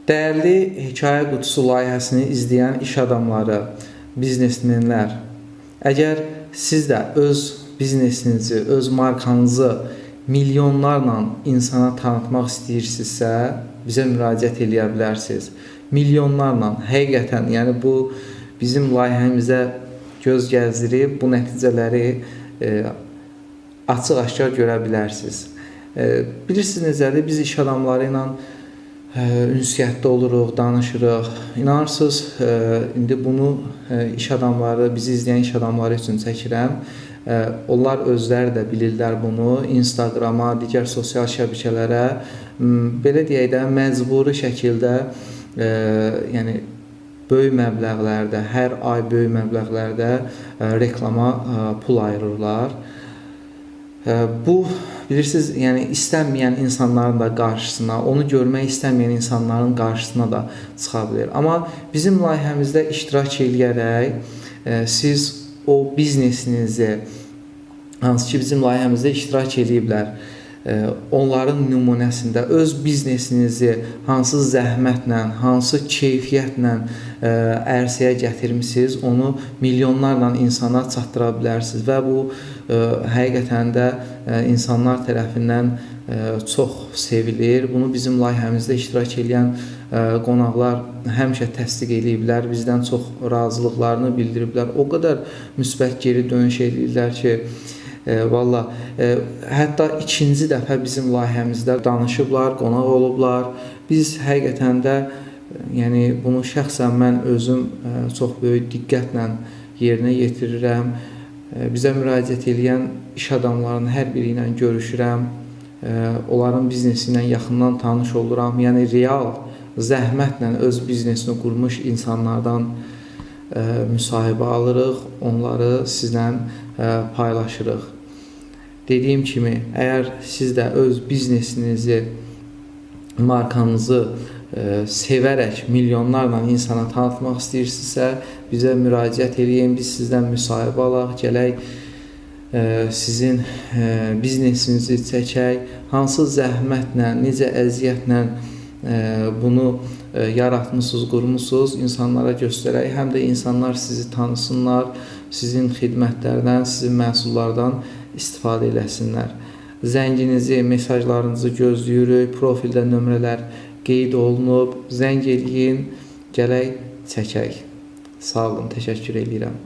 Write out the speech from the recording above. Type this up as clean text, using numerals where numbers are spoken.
Dəyərli Hekayə Qutusu layihəsini izləyən iş adamları, biznesmenlər, əgər siz də öz biznesinizi, öz markanızı milyonlarla insana tanıtmaq istəyirsinizsə, bizə müraciət eləyə bilərsiniz. Milyonlarla, həqiqətən, yəni bu bizim layihəmizə göz gəzdirib bu nəticələri açıq-aşkar görə bilərsiniz. Bilirsiniz necədir? Biz iş adamları ilə ünsiyyətdə oluruq, danışırıq. İnanırsınız, indi bunu iş adamları, bizi izləyən iş adamları üçün çəkirəm. Onlar özləri də bilirlər bunu. Instagrama, digər sosial şəbəkələrə belə deyək də məcburi şəkildə, yəni böyük məbləğlərdə, hər ay böyük məbləğlərdə reklama pul ayırırlar. Bu, bilirsiniz, yəni istənməyən insanların da qarşısına, onu görmək istəməyən insanların qarşısına da çıxa bilər. Amma bizim layihəmizdə iştirak eləyərək siz o biznesinizi, hansı ki bizim layihəmizdə iştirak eləyiblər, onların nümunəsində öz biznesinizi hansı zəhmətlə, hansı keyfiyyətlə ərsəyə gətirmisiniz, onu milyonlarla insana çatdıra bilərsiniz və bu həqiqətən də insanlar tərəfindən çox sevilir. Bunu bizim layihəmizdə iştirak edən qonaqlar həmişə təsdiq eləyiblər, bizdən çox razılıqlarını bildiriblər. O qədər müsbət geri dönüş eləyirlər ki, valla, hətta ikinci dəfə bizim layihəmizdə danışıblar, qonaq olublar. Biz həqiqətən də, yəni bunu şəxsən mən özüm çox böyük diqqətlə yerinə yetirirəm. Bizə müraciət eləyən iş adamlarının hər biri ilə görüşürəm. Onların biznesi ilə yaxından tanış oluram. Yəni real zəhmətlə öz biznesini qurmuş insanlardan müsahibə alırıq, onları sizlə paylaşırıq. Dediyim kimi, əgər siz də öz biznesinizi, markanızı sevərək milyonlarla insana tanıtmaq istəyirsinizsə, bizə müraciət eləyin, biz sizdən müsahibə alaq, gələk sizin biznesinizi çəkək, hansı zəhmətlə, necə əziyyətlə bunu yaratmısınız, qurmusunuz, insanlara göstərək, həm də insanlar sizi tanısınlar, sizin xidmətlərdən, sizin məhsullardan istifadə eləsinlər. Zənginizi, mesajlarınızı gözləyirik, profildə nömrələr qeyd olunub, zəng eləyin, gələk, çəkək. Sağ olun, təşəkkür eləyirəm.